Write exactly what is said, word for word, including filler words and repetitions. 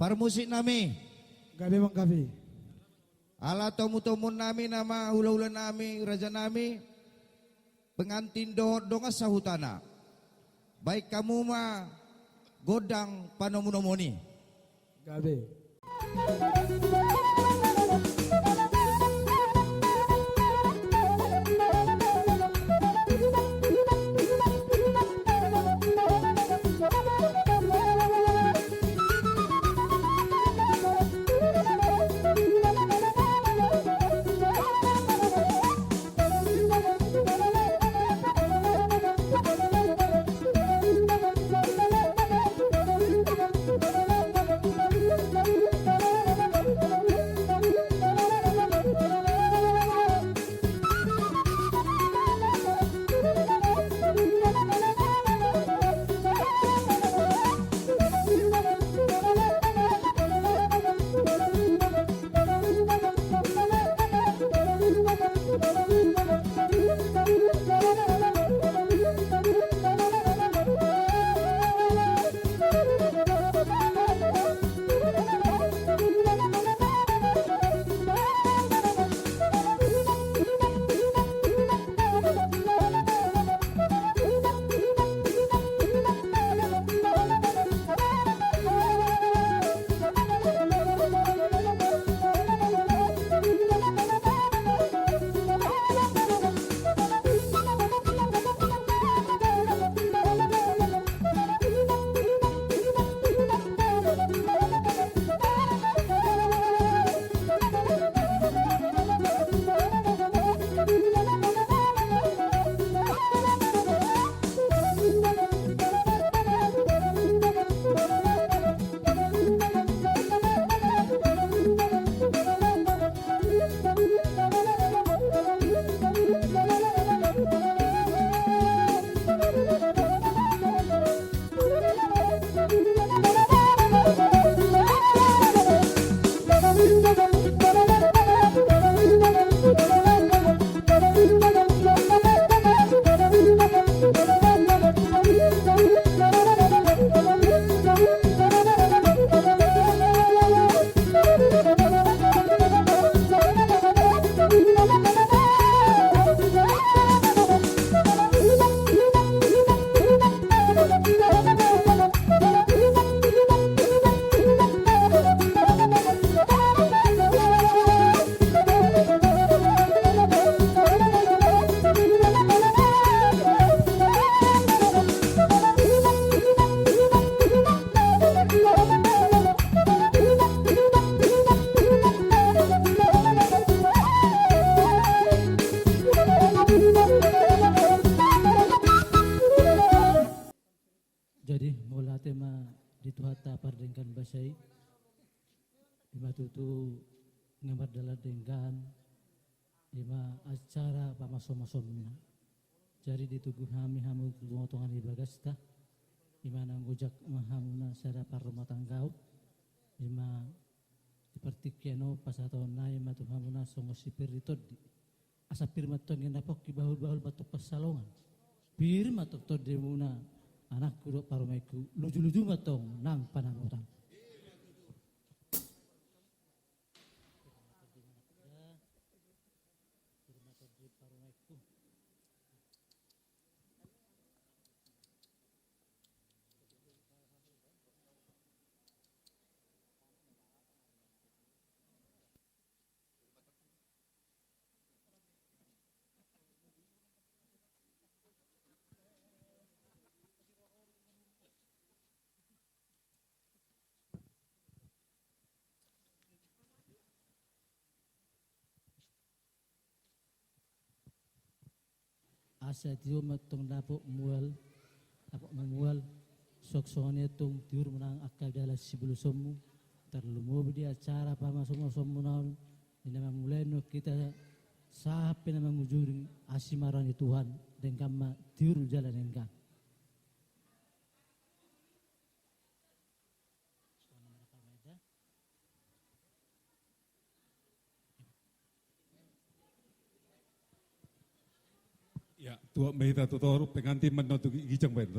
Parmusik nami. Gabe, Bang, gabe. Ala tomutomuon nami nama hulahula nami, raja nami, pengantin dohot dongan sahutana. Baen hamu ma gondang panomunomuon i. Gabe. Jadi, mauliate ma di Tuhanta pardenggan basa i. Ima tutu nga mardalan denggan, ima acara pamasomosomna. Jadi ditogu hami hamu tu tongatonga ni bagasta, ima nang ojak ma hamuna sada parrumatanggaon, ima di partingkian on pasahatonnami ma tu hamuna songon sipir ni tondi. Asa pir ma tonggi na pongki, bahulbahul ma tong pansalongan. Pir ma tong tondimuna, anakku dohot parumaenku, lujuluju ma tong nang panamotan. Asa tio ma tong dapot mual, dapot mual, songon i tong tiur ma nang angka dalan sibolusonmu, tarlumobi di acara pamasomosomuna on, di na mamulai on hita sahat pe na mangujungi, asi ma roha ni Tuhan, denggan ma tiur jala denggan. Ya, tuat ma hita tu toru, pengantin ma na tu ginjang baen.